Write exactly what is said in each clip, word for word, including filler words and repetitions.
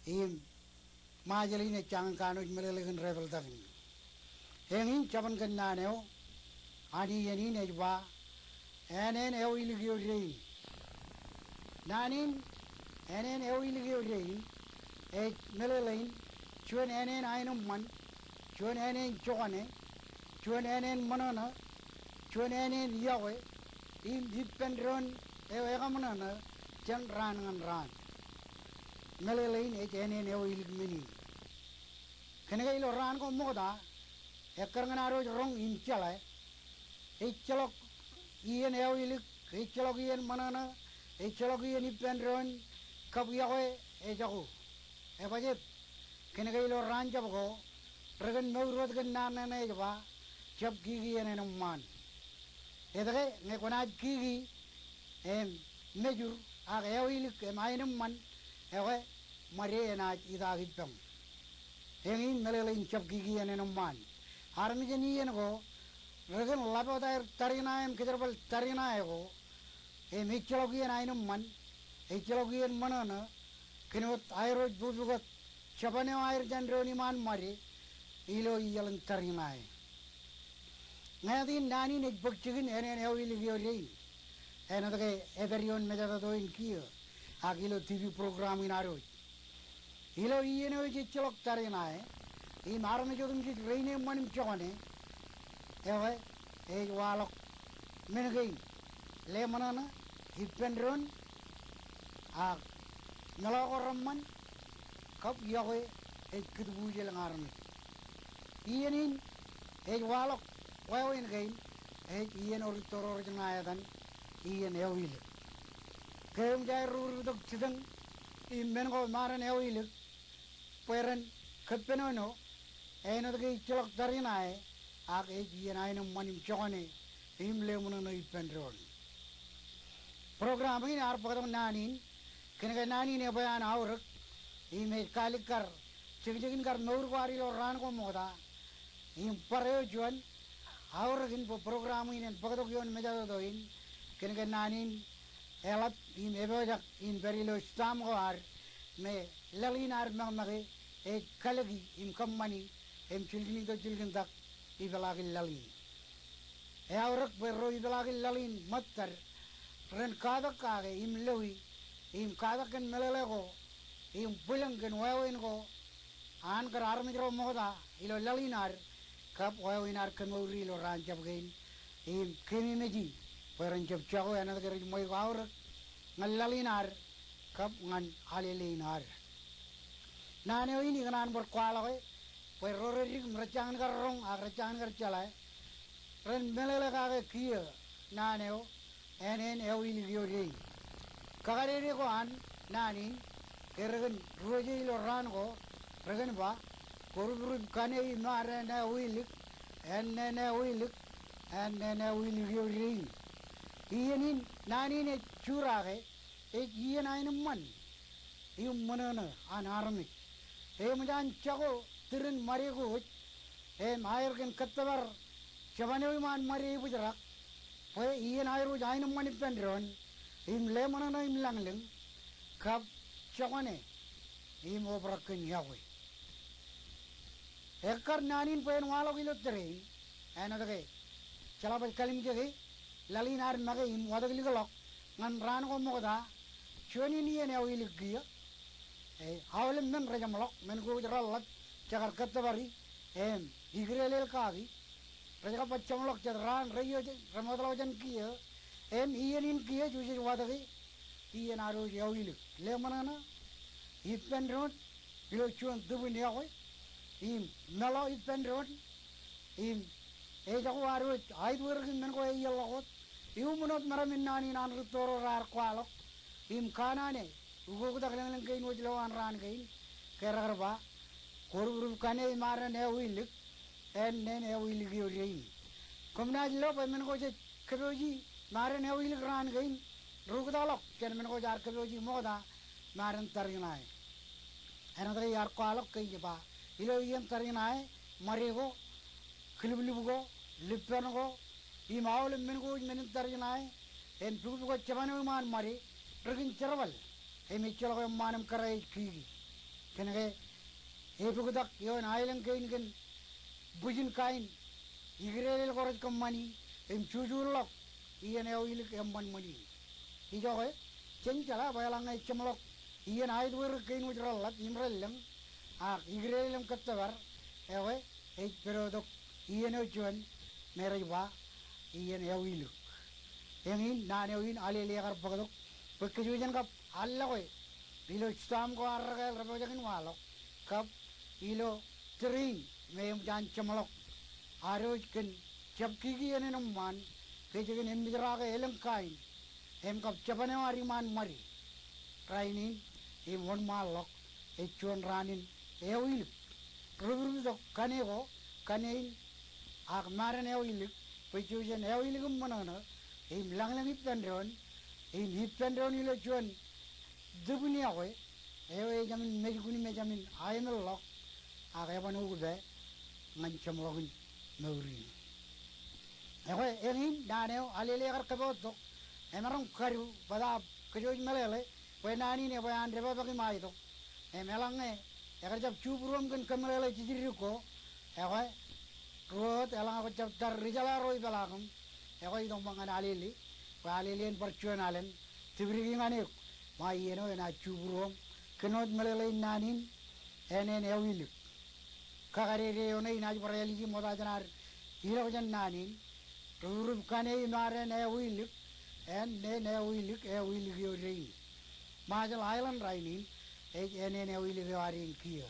Im Ṃajeḷ in ej jañin kanooj meḷeḷe kōn ri-tōltak in. Eñin jabōn kōn naan eo an iien in ej ba, ānen ewilik eo dein. Naan in, ānen ewilik eo dein, ej meḷeḷein juon ānen aenōṃṃan, juon ānen jokwane, juon ānen ṃōṇōṇō, juon ānen iọkwe, im ippān doon eo ekaṃōṇōṇō jān raan ñan raan. Meḷeḷein ej ānen ewilik men in. Kōnke ilo raan ko ṃokta, ekkar ñan ad wōj roñ im jeḷā, ejjeḷọk iien ewilik, ejjeḷọk iien ṃōṇōṇō, ejjeḷọk iien ippān doon, kab iọkwe ejako. Ebajjek, kōnke ilo raan jab ko, rekōn mour wōt kōn naan ṇe ej ba, jab kiki āneneṃṃaan. Etke ñe kwōnaaj kiki im mejur ak ewilik im aenōṃṃan, ekwe ṃade enaaj itaak ippaṃ. Eñin meḷeḷein jab kiki āneneṃṃaan. Armej jān iien ko, rekōn ḷap wōt aer tariṇae im kōjerbal tariṇae ko, im ejjeḷọk iien aenōṃṃan, ejjeḷọk iien ṃōṇōṇō, kōn wōt aer wōj pukpukot jabōn eo aer jān doon iṃaan ṃade, ilo iaḷ in tariṇae. Ñāāt in naan in ej bōk jikin ānen ewilik eo dein. Āinwōt ke epād ioon mejatoto in kiiō, ak ilo TV program in ad wōj. Ilo iien eo ej ejjeḷọk tariṇae, im armej otemjej rein eṃṃan im jokwane, ekwe, ej waḷọk men kein, leṃōṇōṇō, ippān doon, ak meḷọk ko reṃṃan, kab iọkwe ej kūtbuuj elōñ armej. Iien in ej waḷọk wāween kein, ej iien orito ro rej ṇa etan iien ewilik. Ke eṃōj aer rūrūtok jitōñ im men ko ṃaaren ewilik, bwe ren kōppānono, āinwōt ke ejjeḷọk tariṇae, ak ej iien aenōṃṃan im jokwane, im leṃōṇōṇō ippān doon. Program in ear bōktok naan in, kōnke naan in ebwe an aorōk, im ej kaalikkar jekjekin kar mour ko ad ilo raan ko ṃokta, im bar eo juon, aorōkin bwe program in en bōktok ioon mejatoto in, kōnke naan in eḷap im epojak in pād ilo stamp ko ad, me laḷ in ad mekmeke, ej kalōki im kōṃṃani, im jilkinito jilkintak, ipeḷaakin laḷ in. Eaorōk bwe ro ipeḷaakin laḷ in ṃōttad, ren katak kake im lōwi, im katak kōn meḷeḷe ko, im bwilōñ kōn wāween ko, an kōn armej ro ṃokta, ilo laḷ in ad, kab wāween ad kōmour ilo raan jab kein, im keememej bwe ren jab jako āinwōt ke rej ṃweiuk aorōk, ñan laḷ in ad, kab ñan alele in ad. Naan eo in ikōṇaan bar kwaḷọke, bwe ro rej dik im rej jañin kar roñ ak rej jañin kar jeḷā, ren meḷeḷe kake kiiō naan eo, ānen ewilik eo dein. Kakadede ko an naan in, ke rekōn ruōje ilo raan ko, rekōn ba, koruprup kane iṃaan ewilik, ānen ewilik, ānen ewilik eo dein. Iien in, naan in ej jurake, ej iien aenōṃṃan im ṃōṇōṇō an armej. Eṃōj an jako tūrin ṃade ko wōj, im aer kōn kōttōpar jabōn eo iṃaan ṃade ebōjrak, bwe iien aer wōj aenōṃṃan ippān doon, im leṃōṇōṇō im lañlōñ, kab jokwane, im obrak kōn iọkwe. Ekkar naan in bwe en waḷọk ilo tōre in, āinwōt ke jeḷā baj kallimjeke, laḷ in ad make im watōk likḷọk ñan raan ko ṃokta, juon in iien ewilik kiiō. E, aolep men rejeṃḷọk, men ko wōj reḷḷap, jekar kōttōpari, im, ikrelel kaki, rej kab baj jeṃḷọk jet raan, reiiō, remootḷọk jān kiiō, im iien in kiiō jej watōke, iien ad wōj ewilik, leṃōṇōṇō, ippān doon, ilo juon tūbwin iọkwe, im meḷọk ippān doon, im ejako ad wōj aitwōrōk im men ko eierḷọk wōt, iuṃwin wōt meram in naan in an rūtto ro raar kwaḷọk, im kanane, ukoktak lōñlōñ kein wōj ilowaan raan kein, ke rekar ba, koruprup kane iṃaan ewilik, ānen ewilik eo dein. Koṃ naaj lo bwe men ko jej kōpooji iṃaan ewilik raan kein, rūktakḷọk jān men ko jaar kōpooji ṃokta iṃaan tariṇae. Āinwōt ke iar kwaḷọk ke ij ba, ilo iien tariṇae, ṃade ko, kiliplip ko, lippān ko, im aolep men ko wōj men in tariṇae, im pukpukot jabōn eo iṃaan ṃade, rekin jerbal, im ejjeḷọk eṃṃaan im kōrā ej kiki. Kōnke ebōktak ioon aelōñ kein kōn bwijin kain, ikdeḷel ko rej kōṃṃani im jujuḷḷọk iien eo ilik eṃṃan ṃōn in. Ijoke, jen jeḷā bwe eḷaññe ej jeṃḷọk iien aetwerik kein wōj reḷap im relōñ, ak ikdeḷel im kōttōpar, ekwe ej pād tok iien eo juon me rej ba iien eo ilik. Eñin naan eo in Alele ekar bōktok bwe kōj jen kab allọke ilo storm ko arrekāāl rej pojak in waḷọk, kab ilo tōre in me eṃōj an jeṃḷọk ad wōj kōn jab kiki ānen eṃṃaan, kōj kōn emmejrake elōñ kain im kab jabōn eo ad iṃaan ṃadi rainin im wōnṃaanḷọk ej juon raan in eo ilik. Rūprūp tok kane ko, kane in ak mādan eo ilik, bwe jej jen eo ilik im ṃōṇōṇō im lañlōñ ippān doon, im ippān doon ilo juon tūpin iọkwe eo ejāmin mejkun im ejāmin aemeḷḷọk, ak eban ukpā ñan jeṃḷọkin mour in. Ekwe eñin naan eo Alele ekar kōpooj tok, emaroñ kadu bōtaab kōj wōj meḷeḷe bwe naan in ebwe an depakpak im aetok. Im eḷaññe ekar jab jubūruoṃ kōn kōmeḷeḷe jejdik ko, ekwe ruo wōt, eḷaññe kwōj jab tar ri jeḷā ro ipeḷaakiṃ, ekwe itok ṃōk ñan Alele, bwe Alele en bar juon alen tūpdiki ñan eok, ṃae iien eo enaaj jubūruoṃ kōn wōt meḷeḷein naan in ānen eo ilik. Kakadede eo ṇe inaaj bar āliji ṃokta jān ad ilọk jān naan in, rūprūp kane im ad ānen eo ilik, ānen eo ilik, eo ilik eo dein. Marshall Island rainin ej ānen eo ilik eo ad in kiiō.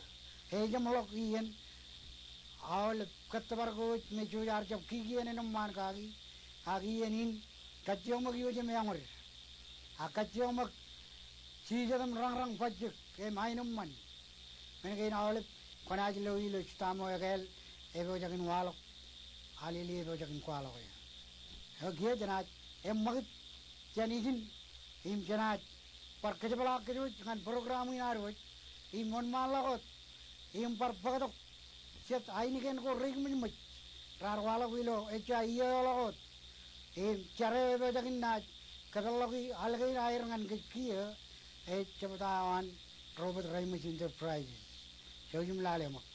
Ejeṃḷọk iien aolep kōttōpar ko wōj me jej ar jab kiki ānen eṃṃaan kaki, ak iien in kajjioñ ṃōk iwōj im eọñōd, ak kajjioñ ṃōk jijet im rañrañ bajjek im aenōṃṃan. Men kein aolep kwōnaaj lo ilo storm eo ekāāl epojak in waḷọk, Alele epojak in kwaḷọk eō. Eo kiiō jenaaj eṃṃakūt jān ijin im jenaaj bar kōjepḷaak kōj wōj ñan program in ad wōj im wōnṃaanḷọk wōt im bar bōktok jet ainikien ko reik ṃōjṃōj raar waḷọk ilo ejja iiō eo ḷọk wōt. Im jar eo epojak in naaj kōpeḷḷọki al kein aer ñan kōj kiiō ej jebta eo an Robert Reimers Enterprises. Jouj im lale ṃōk.